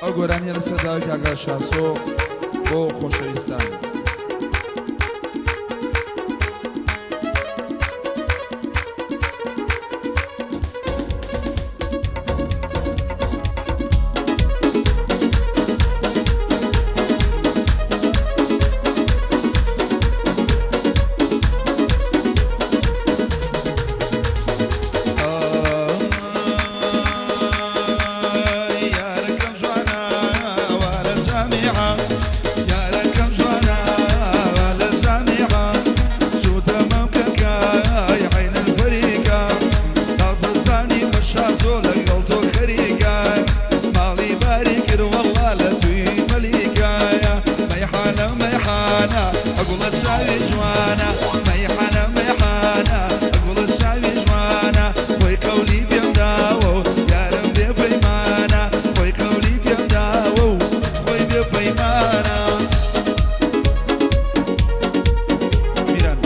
ئەو گۆرانیە لەسەر داوای کاکە شاسۆ بۆ خۆشەویستان. یارەکەم جوانە وا لە جامیعە، یارەکەم جوانە وا لە جامیعە، چووتە مەمکەکەی عەین الفەریکە، تازە زانیم بە شازۆ لەگەڵ تۆ خەریکە، ماڵی باری کرد وەڵڵا لە توی مەلیکە، مەیحانە مەیحانە ئەگوڵە چاوی جوانە، مەیحانە مەیحانە ئەگوڵە چاوی جوانە، خۆی قەولی پێم داوە و یارم بێ پەیمانە، خۆی قەولی پێم داوە و خۆی بێ پەیمانە. میران.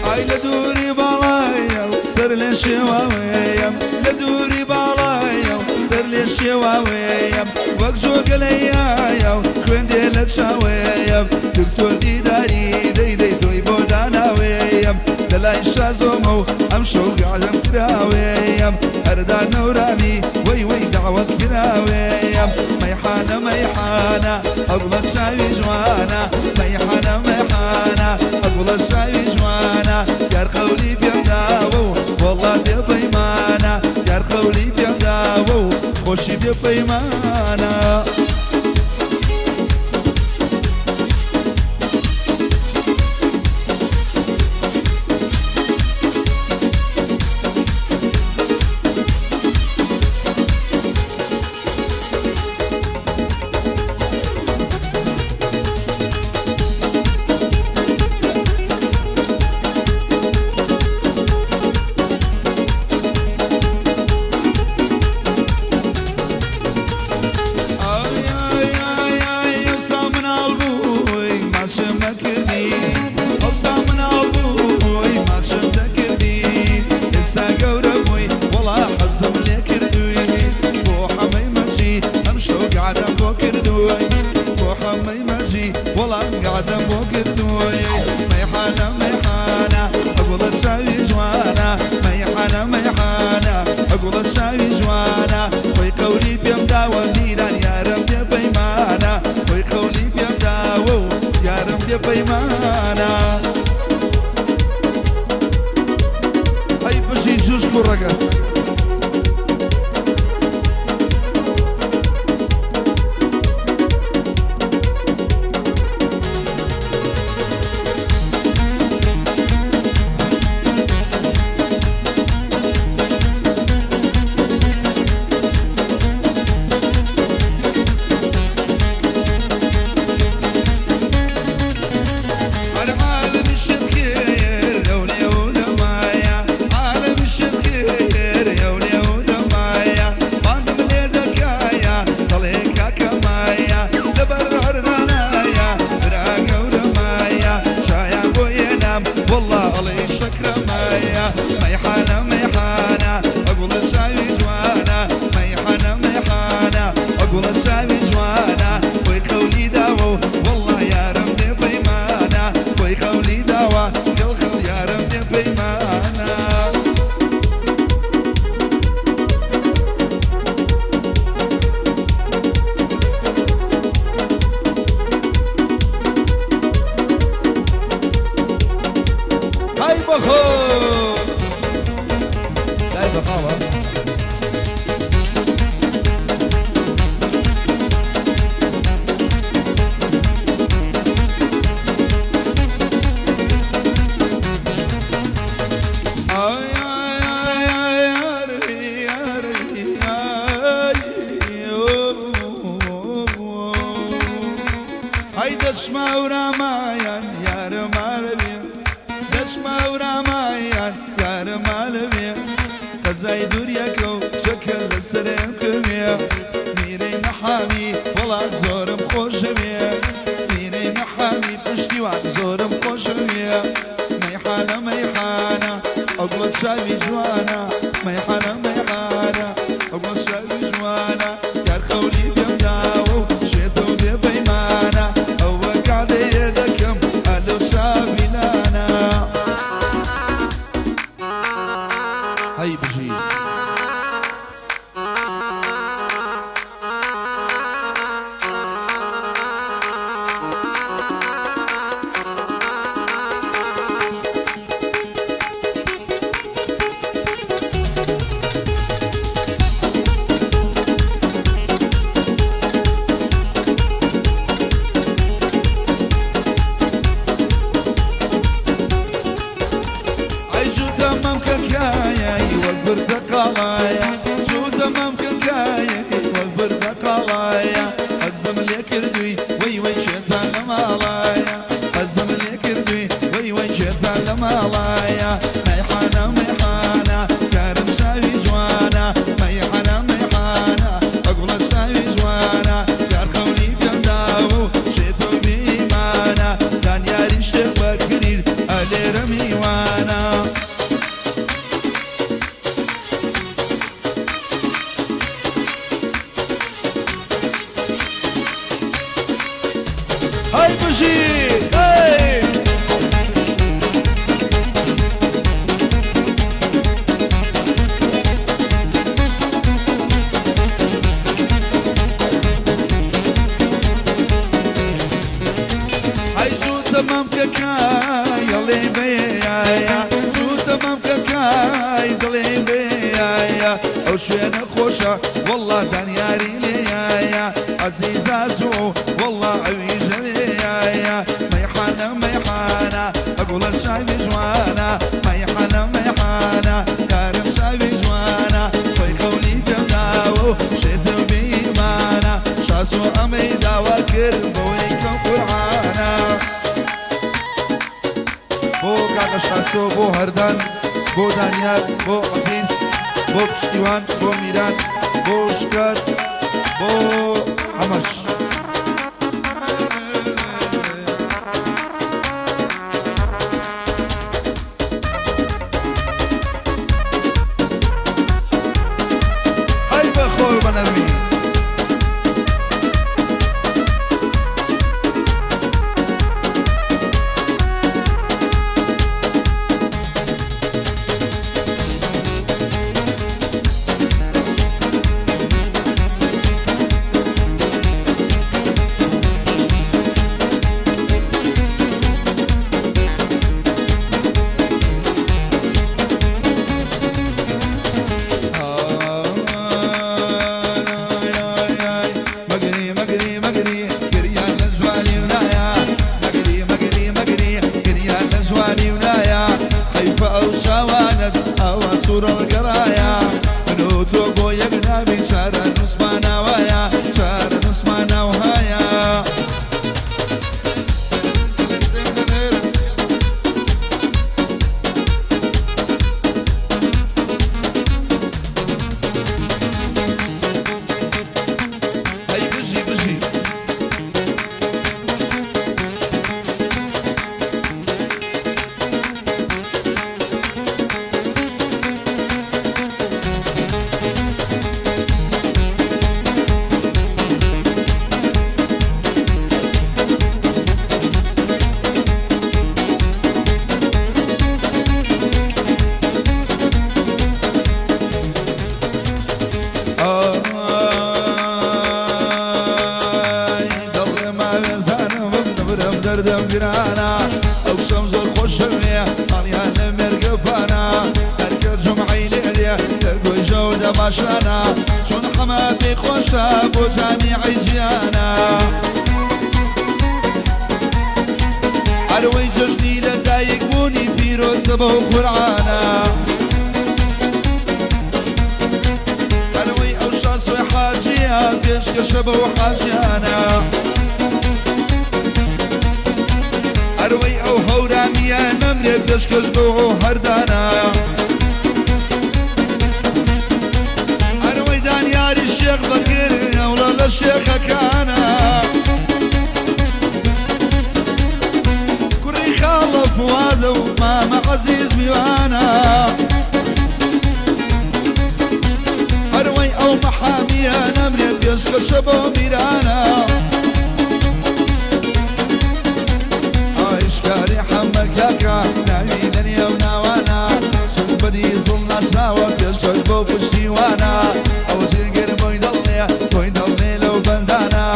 ئای لە دووری باڵایە و سەر لێ شێواوەیەم، لە دووری باڵایە و سەر لێ شێواوەیەم، وەک جۆگەلەیایە و خوێن دێ لە چاوەیەم، دکتۆر دیداری دەی دەی تۆی بۆ داناوەیەم، لە لای شازۆمە و ئەمشەو گەعدەم کراوەیەم، هەردا نەورامی وەی وەی دەعوەت کراوەیەم، مەیحانە مەیحانە ئەگوڵە چاوی جوانە، مەیحانە مەیحانە ئەگوڵە چاوی جوانە، یار قەولی پێم داوە و وەڵا بێ پەیمانە، یار قەولی پێم داوە و خۆشی بێ پەیمانە. ئای ئای ئای ئای ئەوسا مناڵ بووی ماچم نەکردی، ئەوسا مناڵ بووی ماچم دەکردی، ئێستا گەورە بووی وەڵا حەزم لێ کردووی، بۆ حەمەی مەجی ئەمشەو گەعدەم بۆ کردووی، بۆ حەمەی مەجی وەڵا گەعدەم بۆ کردووی، مەیحانە مەیحانە ئەگوڵە چاوی جوانە، مەیحانە مەیحانە ئەگوڵە چاوی جوانە، خۆی قەولی پێم داوە میران یارم بێ پەیمانە، خۆی قەولی پێم داوە و یارم بێ پەیمانە. ئەی بژی جوشک و ڕەگەز. هەی بەخۆ دای بەخاوە. هەی دەچمە ئەورامایان یارە مالەوێ دەچمە ئەورامایان یارە مالەوێ قەزای دووریەکە و چەکە لەسەرێم کەوێ میرەی مەحامی وەڵات زۆرم خۆشەوێ میرەی مەحامی پشتیوان زۆرم خۆشەوێ مەیحانە مەیحانە ئەو گوڵە چاوی جوانە مەیحانە مەیحانە ئەو گوڵە چاوی جوانە یار خەونی پێم داوە و شێتە و بێ پەیمانە ئەوە کعدەیە دەکەم ئا لەو چاویلانە. هەی بژی. ئەی جووتە مەمکەکایەی وەک بردەقاڵایە جووتە مەمکەکایەی وەک بردەقاڵایە حەزم لێ کردووی وەی وەی شێتان لە ماڵایە حەزم لێ کردووی وەی وەی شێتان لە ماڵایە مەیحانە مەیحانە کارم چاوی جوانە مەیحانە مەیحانە ئەگوڵە چاوی جوانە یار خەونی پێم داوە و شێتە و بێ ئیمانە دانیاری شێخ بەکریر ئەلێرە میوانە. هەی بژی هەی. هەی جووتە مەمکەکای ئەڵێ بەیایە جووتە مەمکەکای دڵێ بەیایە ئەو شوێنە خۆشە وەڵڵا دانیاری لێیایە عەزیزا زوو وەڵڵا ئەویش لێیایە مەیحانە مەیحانە ئەگوڵە چاوی جوانە مەیحانە مەیحانە یارم چاوی جوانە خۆی خەونی پێم داوە و شێتە و بێ ئیمانە شاسۆ ئەمەی داوا کرد بەوەی کەم قورعانە. بۆ کاکە شاسۆ بۆ هەردان بۆ دانیار بۆ عەزیز بۆ پشتیوان بۆ میران بۆ شکار بۆ حەمەش. هەی بە خۆی بە نەرمی. مەگری مەگری مەگری گریان لە جوانی و نایە مەگری مەگری مەگری گریان لە جوانی و نایە حەیفە ئەو چاوانەت ئاوا سوورەڵ گەڕایە من و تۆ بۆ یەک نابین چارە نووسمان ئاوایە چارە نووسمان ئاوهایە. هەی بژی بژی. ئای دەڵێ ماوێزانم دەبرم دەردەم گرانە ئەو کچەم زۆر خۆشەوێ ماڵیان لە مێرگەپانە هەرکە جومعەی لێ دێ لە گۆیژە و دەماشانە چۆن حەمە پێی خۆشە بۆ جامیعەی جیانە هەروەی جەژنی لە دایک بوونی پیرۆزە بەو قورعانە. هەروەی ئەو شاسۆی حاجیە پێشکەشە بەو حاجیانە. محامیە نەمرێ پێشکەش بۆ هەردانە. ئەرەوەی دانیاری شێخ بەکر ئەوڵە لە شێخەکانە. کوڕی خاڵە فوادە و مامە عەزیز میوانە. ئەرەوەی ئەو محامیە نەمرێ پێشکەشە بۆ میرانە. ئایشکاری حەمە کاکە ناوی دەنێ و ناوانە. چون بەدی زڵ ناسراوە پێشکەش بۆ پشتیوانە. ئەو جێگر بۆی دڵنێ بۆی دڵنێ لەو بەندانە.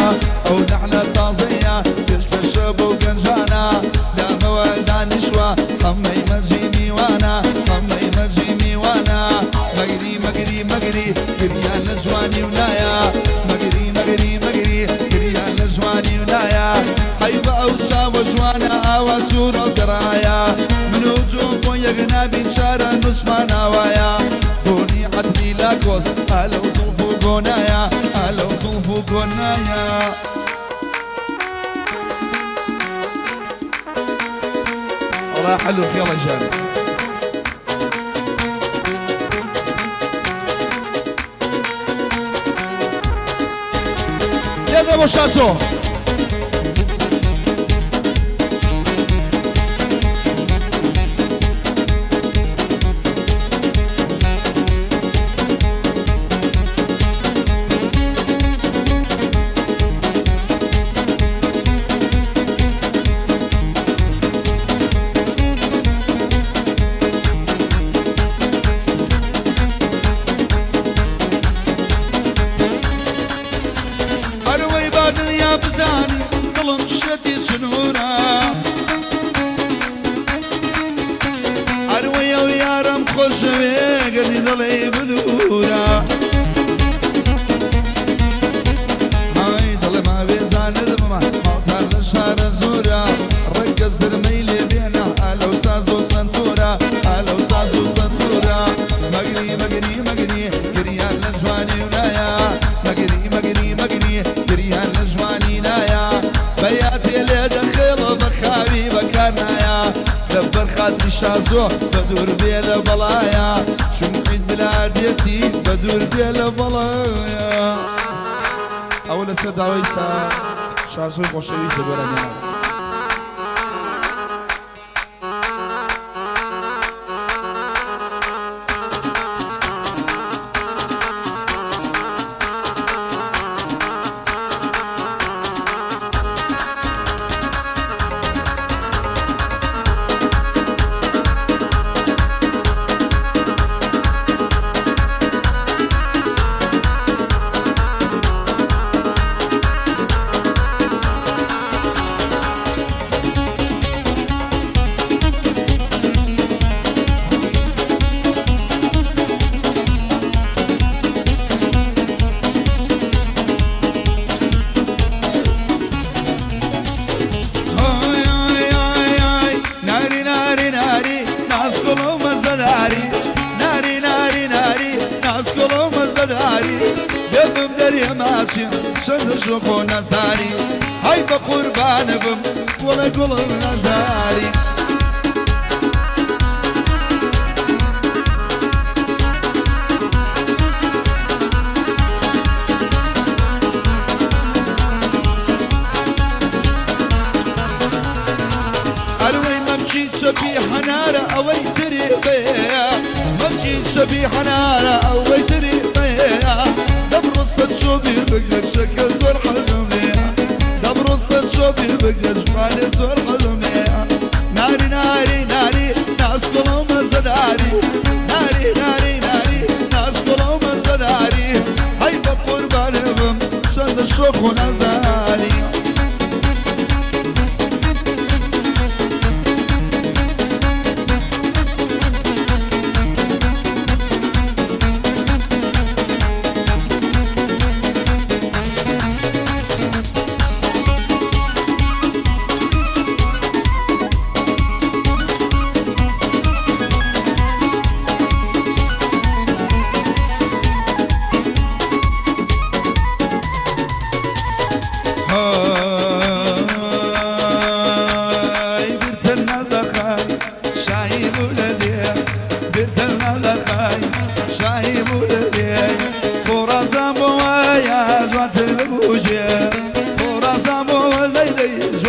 ئەو نەحلە تازەیە پێشکەشە بۆ گەنجانە. دامەوە دانیشوە حەمەی مەجی میوانە. حەمەی مەجی میوانە. مەگری مەگری مەگری گریان لە جوانی و نایە. مەگری مەگری مەگری گریان لە جوانی و نایە. حەیبە ئەو چاوە جوانە ئاوا سوورە و گەڕایە. من و تۆ بۆ یەک نابین چارە نووسمان ئاوایە. بۆنی عەتری لاکۆس ئالەو زوڵف و گۆنایە. ئالەو زوڵف و گۆنایە. وەڵا حەل و خێڵە ژیان. لێدە بۆ شاسۆ. ئەرەوەی با دنیا بزانی دڵم شێتی چنورە. ئەروەی ئەو یارم خۆشەوێ گەلی دڵی بدورە. ئای دڵێ ماوێزانت بمە ماڵتان لە شارە زۆرە. ڕەنگە زرمەی لێ بێنە ئالەو ساز و سەنتورە. ئالەو ساز و سەنتورە. مەگری مەگری مەگری گریان لە جوانی و نایە. مەگری مەگری مەگری گریان لە جوانی نایە. بەیاتێ لێ دەخێڵە بە خاوی بەکار نایە. لەبەر خاتری شازۆ بە دوور بێ لە بەڵایە. چون عید ملادێتی بە دوور بێ لە بەڵایە. ئەوە لەسەر داوای شازۆی خۆشەویستە گۆرانیانە. ناری ناری ناری ناسکڵ و مەزەداری. ناری ناری ناری ناسکڵ و مەزەداری. بێبم دەرێ ماچیم چەندە شۆخ و نازاری. هەی بە قوربانە بم وەڵێ گوڵم نازاری. ئەروەی مەمکی چەپی هەنارە ئەوەی تری بەیە. مەمکی چەپی هەنارە ئەوەی تری بەیە. دەبڕۆ سەد چۆبی بگرە چەکە زۆر حەزم لێیە. دەبڕۆ سەد چۆبی بگرە جوانێ زۆر حەزم لێیە. ناری ناری ناری ناسکۆڵ و مەزەداری. ناری ناری ناری ناسکۆڵ و مەزەداری. هەی بە قوربانێ بم چەندە شۆخ و نازاری.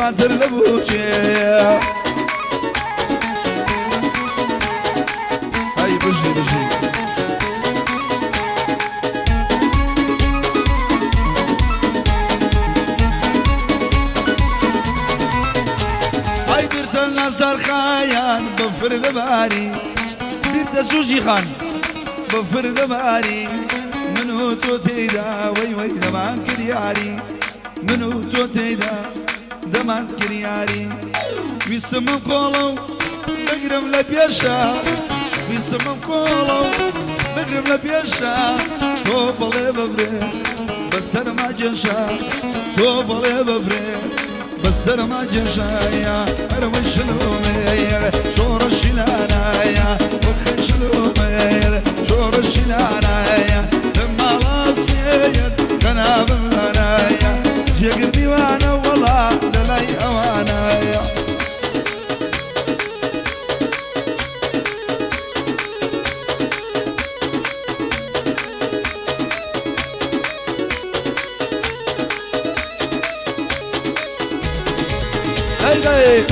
زیاتر لە بووکێ. ئەی بژی بژی. ئەی بیرتە نازار خایان بەفر دەباری بیرتە جوجی خان بەفر دەباری من و تۆ تێیدا وەی وەی دەمان کردیاری من و تۆ تێیدا دەمان کردیاری ویستمم کۆڵە و بگرم لە پێشا ویستمم کۆڵە و بگرم لە پێشا تۆ بەڵێ بەبرێ بەسەرما گێشا تۆ بەڵێ بەبرێ بەسەرما گێشایە هەرەوەی شلومەیە شۆڕشی لانایە وەخی شلومەیە شۆڕشی لانایە لە ماڵا سێیەت کەنابم لانایە جێگر دیوانە وەڵا لە لای ئەوانایە. هەی دەی.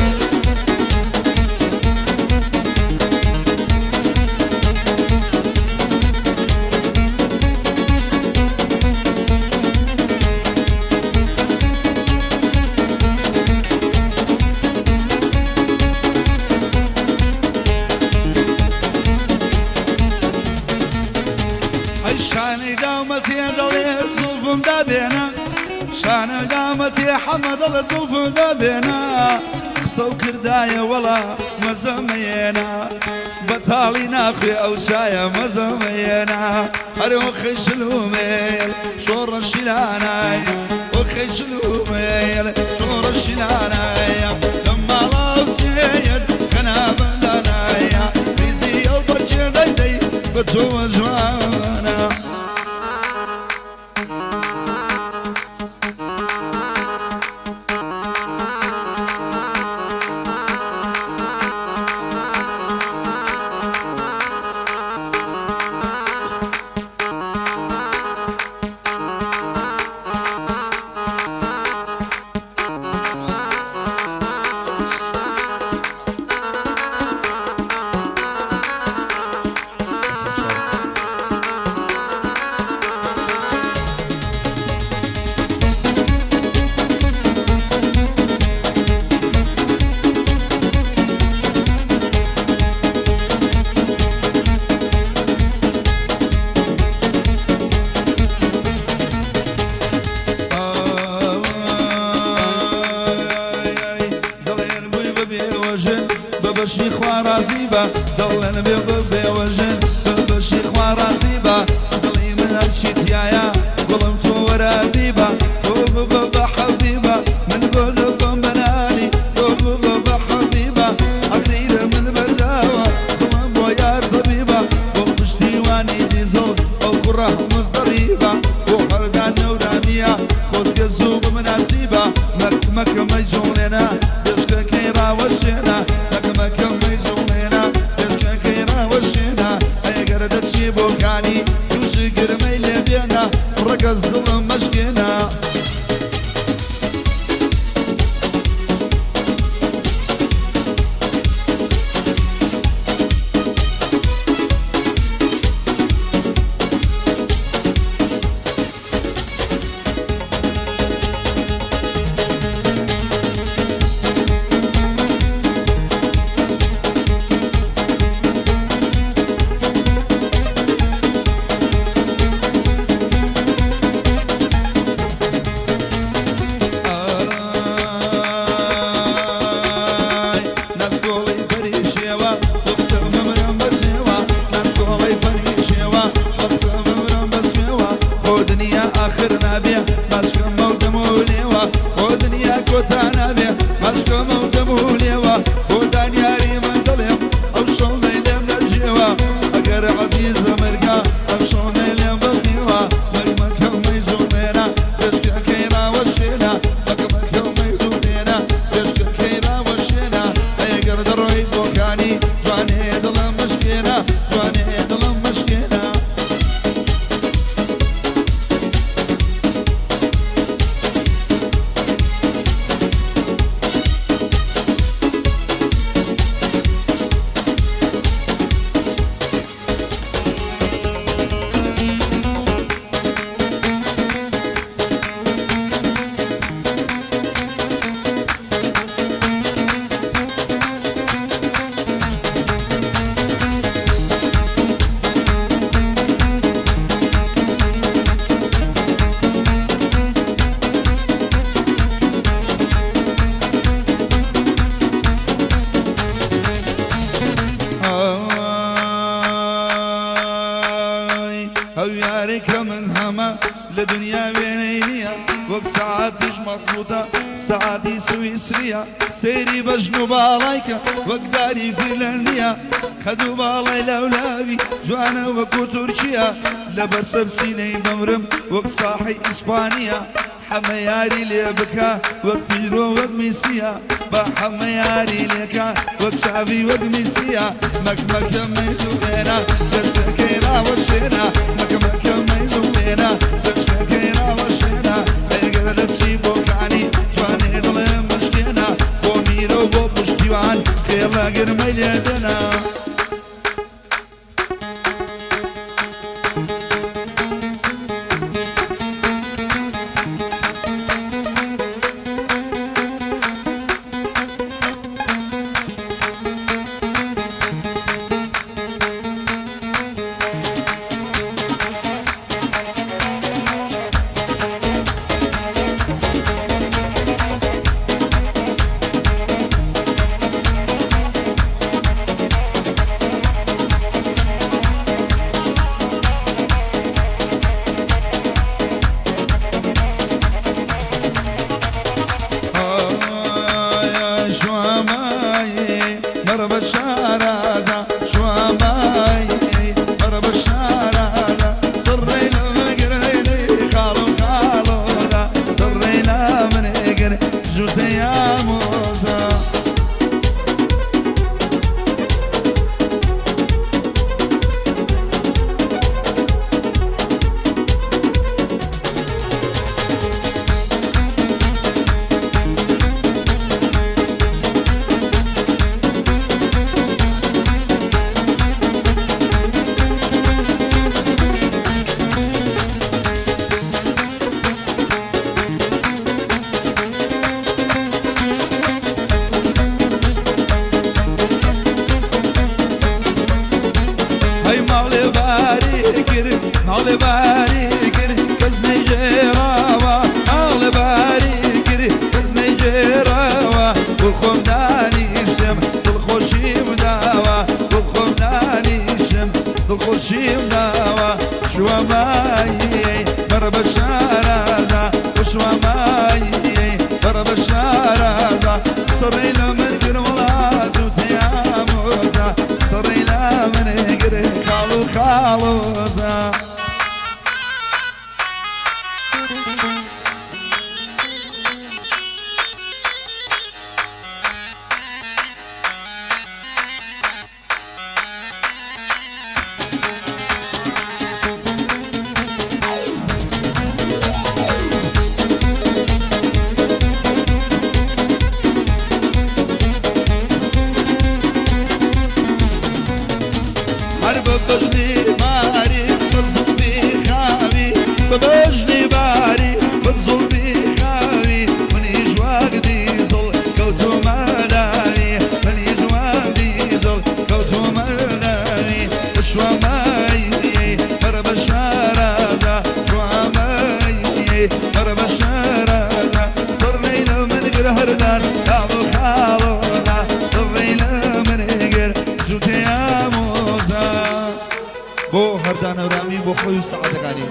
ئەی شانەی داومەتێ دەڵێ زوڵفم دابێنە شانە دامەتێ حەمە دەڵێ زوڵفم دابێنە قسە و کردایە وەڵا مەزەمەیێنە بەتاڵی ناخوێ ئەو چایە مەزەمەیێنە هەرۆ خەیشلومێل شۆڕە شیلانای وەخەی شلومێل شۆڕە شیلانایە لە ماڵا سێیەت کەنابە لانایە ریزی ئەو بەچێ دەی بە تۆوە جوانە. دەڵێن بووی بە بێوەژن بە بەشی خوا ڕازی بە دەڵێن بێ بە بێوەژن بە بەشی خوا ڕازی بە دڵی من هەرچی تیایە گوڵم تۆ وەرە بیبە تۆ ببە بە حەبیبە من بۆ دەبم بە نانی تۆ ببە بە حەبیبە عەقلی لە من بەرداوە دڵم بۆ یار تەبیبە بۆ پشتیوانی دیزڵ ئەو کوڕە هەموو دەڕیبە بۆ هەردان نەورانیە خۆزگە زوو بمناسیبە مەک مەکە مەیجوڵێنە بێشکەکەی ڕاوەشێنە مەک مەکە مەیجوڵێنە بێشکەکەی ڕاوەشێنە ئەگەر دەچی بۆ کانی تووشی گرمەی لێ بێنە ڕەگەز دڵم مەشکێنە. ئای ناسکۆڵەی پەریشێوە وەختە بمرم بەجێوە ناسکۆڵەی پەریشێوە وەختە بمرم بەسوێوە خۆ دنیا ئاخر نابێ ماچکەمە و دەم و لێوە خۆ دنیا کۆتا نابێ ماچکەمە و دەم و لێوە بۆ دانیاری من دەڵێم ئەو شەڵەی لێم نەجێوە ئەگەر عەزیزە مەرگە ئەم شەڵەی لێم بەمنیوە مەک مەکە مەیجوڵێنە بێچکەکەی ڕاوەشێنە مەک مەکە مەیجوڵێنە بێچکەکەی ڕاوەشێنە ئەگەر دەڕۆی بۆکانی جوانێ دڵم مشکێنە جوانێ دڵم مشکێنە. سەعاتیش مەزبووتە سەعاتی سویسریە سەیری بەژن و باڵای کە وەک داری فنلەندیە قەد و باڵای لاولاوی جوانە وەکو تورکیە لەبەر سەر سینەی بمرم وەک ساحەی ئیسپانیە حەمە یاری لێ بکە وەک پیرۆ وەک میسیە با حەمە یاری لێکا وەک چاڤی وەک میسیە مەک مەکە مەیدوێنە دەستەکەی ڕاوەشێنە مەکە مەکە مەیدوێنە دەستەکەی ڕاوەشێنە ئەگەر دەچی بۆکانی جوانێ دڵێ مشکێنە بۆ میرە و بۆ پشتیوان خێڵە گرمەی لێدەنا. هەی ماڵێ باری کرد ماڵێ باری کرد کەس نەیگێڕاوە ماڵێ باری کرد کەس نەیگێڕاوە بۆ خۆم دانیشتم دڵخۆشیم داوە بۆ خۆم دانیشتم دڵخۆشیم داوە شوامایی بەرە بە شارازا شوامایی بەرە بە شارازا سڕی لە من کرد وڵات و تەیامۆزا سڕی لە من کرد خاڵ و خاڵۆزا. هەر بە بەژنی ماری بە زوڵمی خاوی بە بەژنی باری بە زوڵمی خاوی منیش وەک دیزڵ کەوتوومە داوی منیش وەک دیزڵ کەوتوومە داوی شوامەی بەرە بە شارەدا شوامەی بەرە بە شارەدا زڕنەی لە من گر هەردان خاڵ و خاڵۆدا زڕنەی لە من گر جووتێ ئامۆزا. بۆ هەردان هەورامی بۆ خۆی و سەعاتەکانی.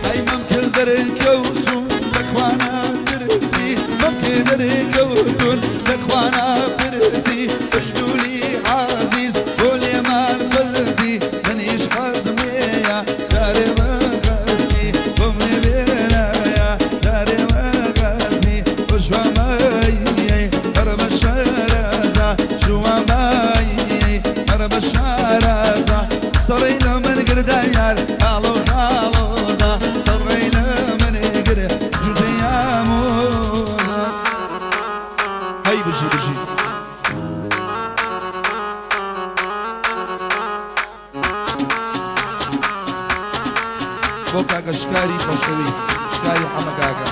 ئەی مەمکە دەرکەوتون لەخوانا ترسی مەمکە دەرکەوتون لەخوانا ترسی پشتولی عازیز بۆ لێمان بردی منیش حەزمەیە جارێ بەخەستی بۆم لێ بێنایە جارێ بەخەستی بشوامەی بەرە بە شەرەزا شوامەی بەرە بە شارەزا سەڕی لە من گردە یار خاڵۆ خاڵۆزا سەڕی لە من گر جووتەی ئامۆزا. خۆشەویست شکاری حەمە کاکە.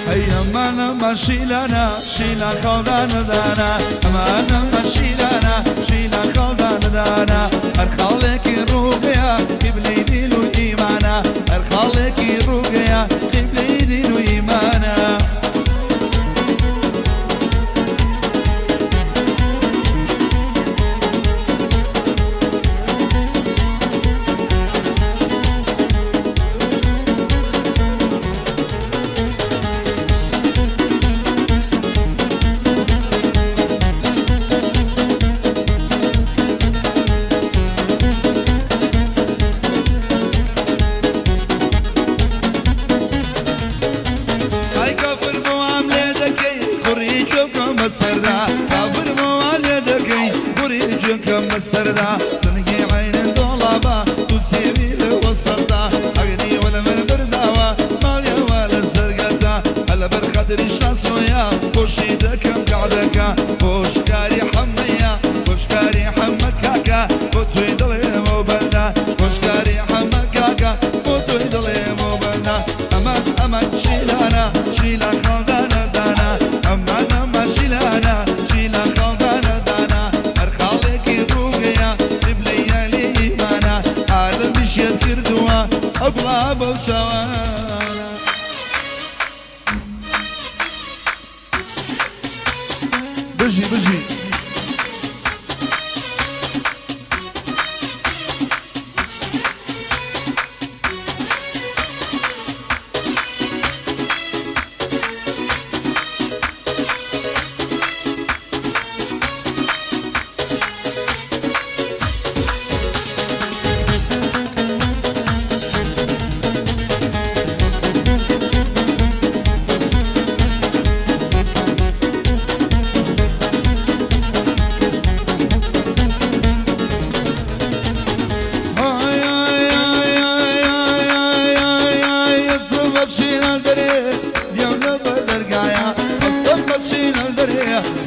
هەی ئەمان ئەمان شیلانە شیلان خاڵدانە دانا ئەمان ئەمان شیلانە شیلان خاڵدانە دانا هەر خاڵێکی ڕووگەیە قیبلەی دیل و ئیمانە هەر خاڵێکی ڕووگەیە قیبلەی دین و ئیمانە. ئای کافر بۆوام لێ دەکەی قوڕی گوێ بکەم بەسەردا کافر بۆوام لێ دەکەی قوڕی گوێ بکەم بەسەردا سنگی عەینن دۆڵابە دوو سێوی لە وەسەردا ئەگری وە لە من برداوە ماڵیەوە لە زەرگەتە لەبەر خاتری شاسۆیە خۆشی دەکەم کەعدەکە بۆ شکاری حەمەیە بۆ شکاری حەمە کاکە بۆ تۆی دڵێمەوە بەندە بۆ شکاری حەمە کاکە بۆ تۆی دڵێمەوە بەندە ئەمان ئەمان شیلانە شیلان خاڵدانە دانا ئەمان ئەمان شیلانە شیلان خاڵدانە دانا هەر خاڵێکی ڕووگەیە قیبلەی یالی ئیمانە عالەمی شێت کردووە ئەو گوڵە بەو چاوانە. بژی بژی.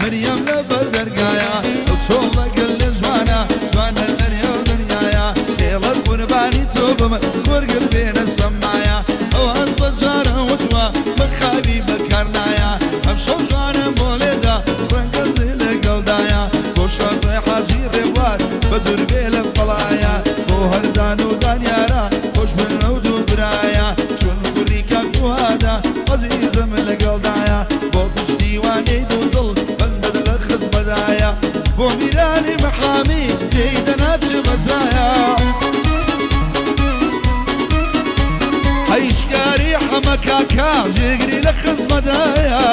مريم لبر دەرگایە ئەو چۆڵەگەل لێ جوانە جوانە لەنێو دنیایە هێڵە قوربانی تۆ بم وەرگر بێنە سەمایە ئەوان سەد جارە وتوە بەخاوی بەکارنایە ئەم شەو جوانم بۆ لێدا ڕەنگە زێ لەگەڵدایە بۆ شازای حاجی ڕێوار بە دوور بێ لە بەڵایە بۆ هەردان و دانیارە خۆش بن لەو دوو برایە چون کوڕی کاک فوادە عەزیزم لەگەڵدایە بۆ پشتیوانی دوو دڵ بەندت لە خزمەدایە بۆ میرانی مەحامی لێی دەناچ بەزایە هەیشکاری حەمە کاکا جێگری لە خزمەدایە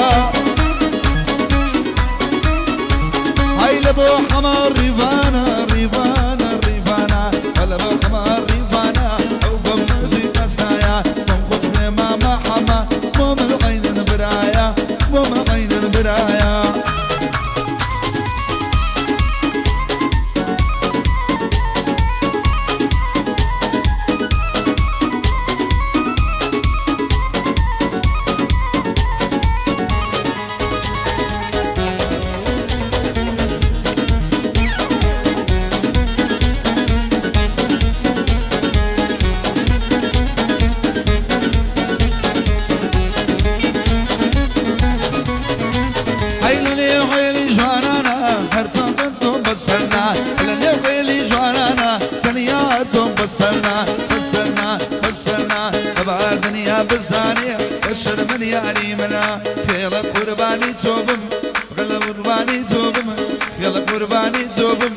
هەی لە بۆ حەمە ڕیڤانە ڕیڤانە ڕیڤانە لە بۆ حەمە ڕیڤانە ئەو بەم مەرجی دەستایە بەم خۆش بێ مامە حەمە بۆ من عەینن برایە بۆ من عەینن برایە. هەی لە نێو عێلی جوانانە هەر تەنگن تۆم بەسەرنا لە نێو عێلی جوانانە تەنیا تۆم بەسەرنا بەسەرنا بەسەرنا دەبا دنیا بزانێ بەشەر من یاری منە خێڵە قوربانی تۆ بم غەلە قوربانی تۆ بم خێڵە قوربانی تۆ بم.